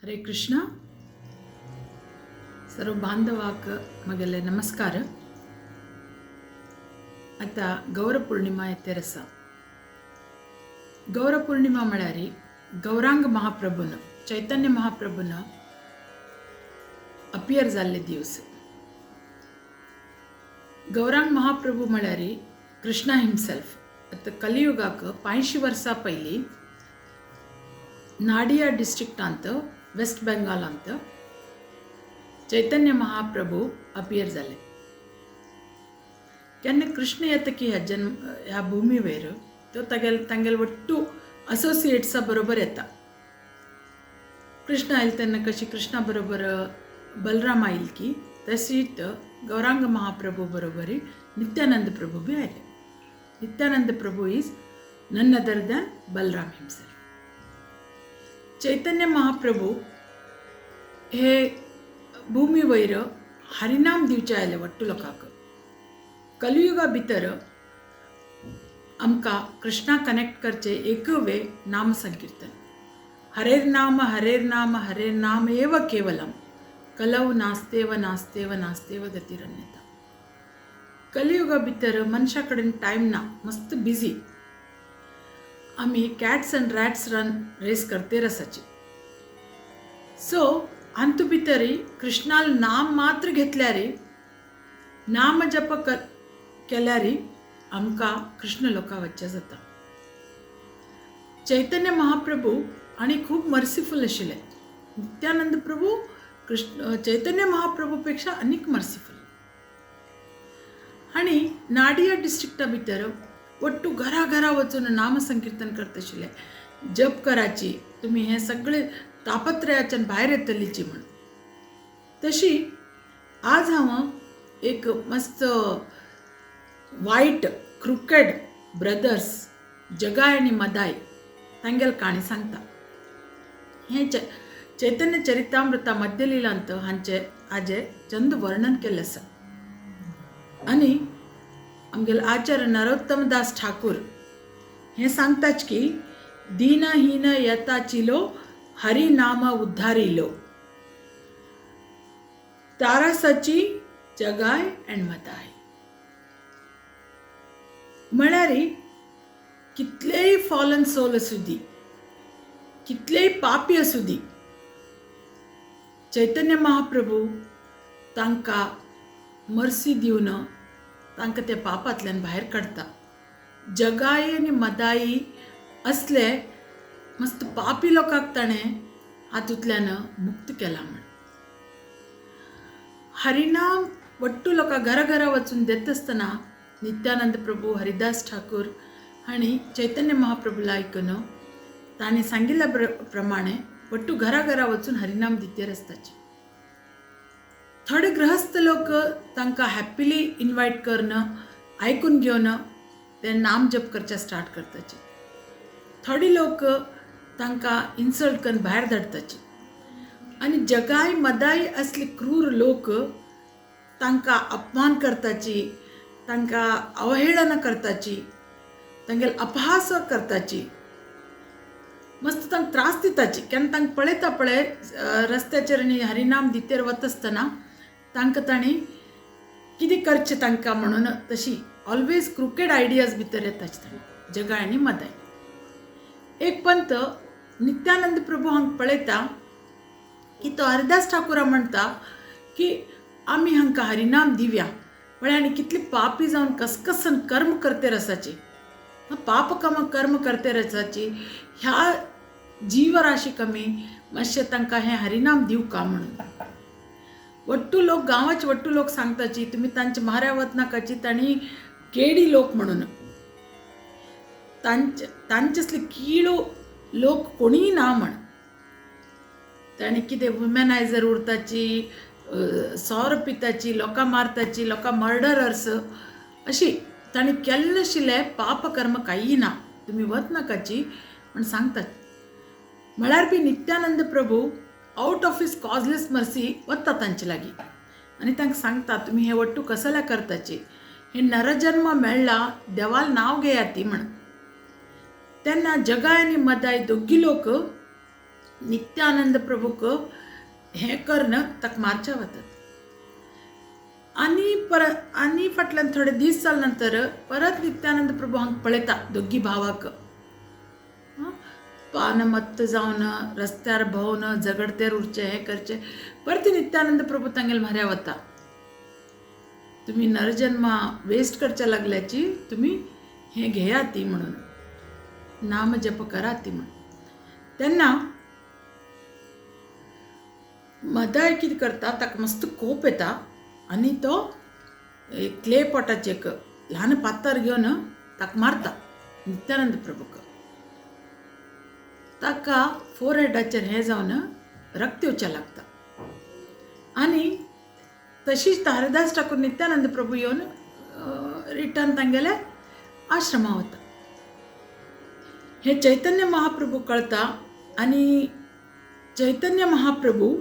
हरे कृष्णा. सर्व बांधवाक म्हगेले नमस्कार. आतां गौरपौर्णिमा येतेर आसा. गौरपौर्णिमा म्हळ्यार गौरांग महाप्रभून, चैतन्य महाप्रभून अपियर जाल्ले दिवस. गौरांग महाप्रभू म्हळ्यार कृष्णा हिमसेल्फ. आतां कलियुगाक 500 वर्सां पयलीं Nadia डिस्ट्रिक्टांत, waste बेंगालांत Chaitanya Mahaprabhu appear जाले. केन्ना कृष्ण येता की ह्या जन्म ह्या भुमीवेर तो तागेले तांगेले वट्टू असोसिएट्सा बरोबर येता. कृष्ण आयले तेन्ना कशी कृष्णा बरोबर बलराम आयल की तशीच गौरांग महाप्रभू बरोबर नित्यानंद प्रभू बी आयले. Nityanand Prabhu is none other than Balaram himself. Chaitanya Mahaprabhu हे भूमी वयर हरिनाम दिवचे आयले वट्टू लोकांक. कलियुगा भितर आमकां कृष्णा कनेक्ट करचे एक वे नाम संकीर्तन. हरेर नाम हरेर नाम हरेर नाम एव केवलम कलौ नास्तेव नास्तेव नास्तेव गतिरन्यता. कलियुगा भितर मनशा कडेन टायम ना, मस्त बिजी. आमी cats and rats run race करतेर आसाची. सो हातूं भितरय कृष्णाल नाम मात्र घेतल्यार, नाम जप केल्यार आमकां कृष्ण लोका वच्चें जाता. चैतन्य महाप्रभू आनी खूब मर्सिफूल आशिल्ले. नित्यानंद प्रभू कृष्ण चैतन्य महाप्रभू पेक्षा आनीक मर्सिफूल. आनी नाडिया डिस्ट्रिक्टा भितर वट्टू घरा घरा वचून नामसंकीर्तन करत आशिल्ले. जप कराची तुमी हें सगळें तापत्रयाच्यान भायर येतलीची म्हण. तशी आज हांव एक मस्त वायट क्रुकेड ब्रदर्स जगाय आनी मदाय तांगेल काणी सांगता. हें चैतन्य चरितामृता मध्यलिलांत हांचे हाजें चंद वर्णन केल्लें आसा. आनी आमगेले आचार्य नरोत्तम दास ठाकूर हें सांगताच की दीनहीन येता चिलो हरि नाम उद्धारिलो तारासाची जगाय अँड मदाय. म्हळ्यार कितलेय फॉलन सोल आसूं दी, कितलेय पापी आसूं दी, चैतन्य महाप्रभू तांकां मर्सी दिवन तांकां त्या पापांतल्यान भायर काडटा. जगाय आनी मदाई असले मस्त पापी लोकांक ताणें हातूंतल्यान मुक्त केला म्हण. हरिनाम वट्टू लोकां घरा घरा वचून देता आसतना नित्यानंद प्रभू, हरिदास ठाकूर हांणी चैतन्य महाप्रभूला आयकून तांणी सांगिल्ल्या प्रमाणे वट्टू घरा घरा वचून हरिनाम दितेर आसताचे. थोडे गृहस्थ लोक तांकां हॅप्पिली इनवायट करून आयकून घेवन ते नाम जप करचे स्टार्ट करताचे. थोडे लोक तांकां इन्सल्ट करून भायर धाडटाचे. आनी जगाय मदाय असले क्रूर लोक तांकां अपमान करताची, तांकां अवहेळना करताची, तांगेले अपहास करताची, मस्त तांकां त्रास दिताची. केन्ना तांकां पळयता पळय रस्त्याचेर आनी हरिनाम दितेर वता आसतना तांकां तांणी कितें करचें तांकां म्हणून तशी ऑलवेज क्रुकेड आयडियाज भितर येताची तांणी जगाय आनी मदाय. एक पंत नित्यानंद प्रभू हांकां पळयता की तो हरिदास ठाकुरा म्हणटा की आमी हांकां हरिनाम दिवया पळय आनी कितले पापी जावन कसकसन कर्म करतेर आसाची, पाप कर्म करतेर आसाची, ह्या जीवराशी कमी मातशें तांकां हें हरिनाम दिवका म्हणून. वट्टू लोक गांवाचे वट्टू लोक सांगताची तुमी तांचे माऱ्या वतनाकाची, तांणी केडी लोक म्हणून. तांचे तांचे असले किळो लोक कोणीय ना म्हण. तांणी कितें वुमनायझर उरताची, सोरो पिताची, लोकां मारताची, लोकां मर्डरर्स अशी तांणी केल्लें आशिल्लें पापकर्म कांय ना, तुमी वतनाकाची म्हण सांगतात. म्हळ्यार बी Nityanand Prabhu out of his causeless mercy वता तांचे लागीं आनी तांकां सांगता तुमी हे वट्टू कसल्या करताची, हे नरजन्म मेळ्ळा देवाल नांव घेयात ती म्हण. तेन्ना जगाय आनी मदाय दोगी लोक नित्यानंद प्रभूक हें करन ताका मारच्या वतात. आनी परत आनी फाटल्यान थोडे दीस जाले नंतर परत नित्यानंद प्रभू हांगा पळयता दोगी भावाक पान मत्त जावन रस्त्यार भोंवन झगडतेर उरचें हें करचें. परत नित्यानंद प्रभू तांगेले म्हऱ्या वता, तुमी नरजन्मा वेस्ट करच्या लागल्याची, तुमी हें घेया ती म्हणून, नाम जप करा ती म्हणून. तेन्ना मदाय कितें करता, ताका मस्त कोप येता आनी तो एक क्ले पॉटाचें एक ल्हान पात्तर घेवन ताका मारता नित्यानंद प्रभूक. ताका फोरहेडाचेर हें जावन रक्त येवचें लागता आनी तशीच हरिदास ठाकूर नित्यानंद प्रभू येवन रिटर्न तांगेले आश्रमा वता. हें चैतन्य महाप्रभू कळता आनी चैतन्य महाप्रभू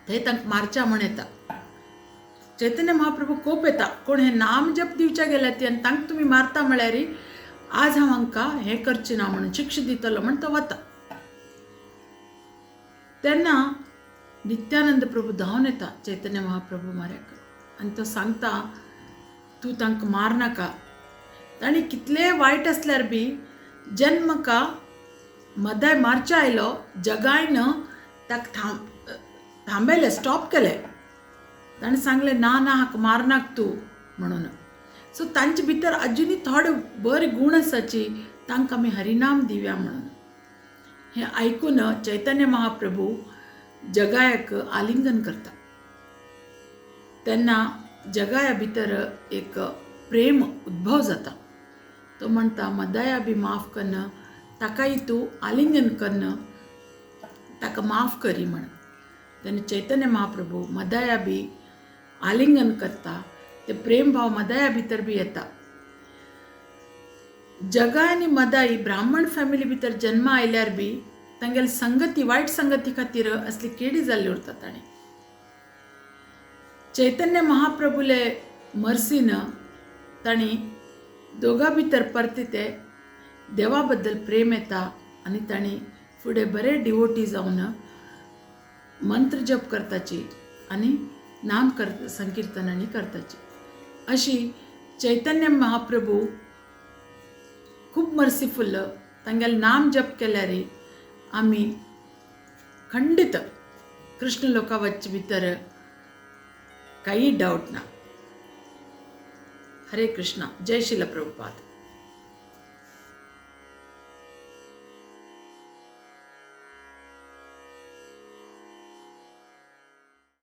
थंय तांकां मारच्या म्हण येता. चैतन्य महाप्रभू कोप येता, कोण हें नाम जप दिवच्या गेल्या ती आनी तांकां तुमी मारता म्हळ्यार आज हांव हांकां हें करचें ना म्हणून शिक्षा दितलो म्हण तो वता. तेन्ना नित्यानंद प्रभू धांवन येता चैतन्य महाप्रभू म्हऱ्याक आनी तो सांगता, तूं तांकां मारनाका, तांणी कितलें वायट आसल्यार बी जेन्ना म्हाका मदाय मारच्या आयलो जगायन ताका थांबयलें, स्टॉप केलें. ताणें सांगलें ना ना हाका मारनाक तूं म्हणून. सो तांचे भितर अजुनूय थोडे बरे गूण आसाची, तांकां आमी हरिनाम दिवया म्हणून. हें आयकून चैतन्य महाप्रभू जगायक आलिंगन करता. तेन्ना जगाया भितर एक प्रेम उद्भव जाता. तो म्हणटा मदाया बी माफ करन, ताकाय तूं आलिंगन करन, ताका माफ करी म्हण. तेन्ना चैतन्य महाप्रभू मदाया बी आलिंगन करता, ते प्रेम भाव मदाया भितर बी येता. जगा आनी मदाई ब्राह्मण फॅमिली भितर जन्मा आयल्यार बी तांगेली संगती वायट संगती खातीर असली केडी जाल्ली उरता. ताणें चैतन्य महाप्रभूले मर्सीन तांणी दोगां भितर परते ते देवा बद्दल प्रेम येता आनी तांणी फुडें बरे डिवोटी जावन मंत्र जप करताची आनी नाम संकीर्तनांनी करताची. अशी चैतन्य महाप्रभू खूब मर्सीफुल. तांगेलें नाम जप केल्यार आमी खंडित कृष्ण लोका वच्चे भितर कांय डावट ना. हरे कृष्णा. जय श्रील प्रभुपाद.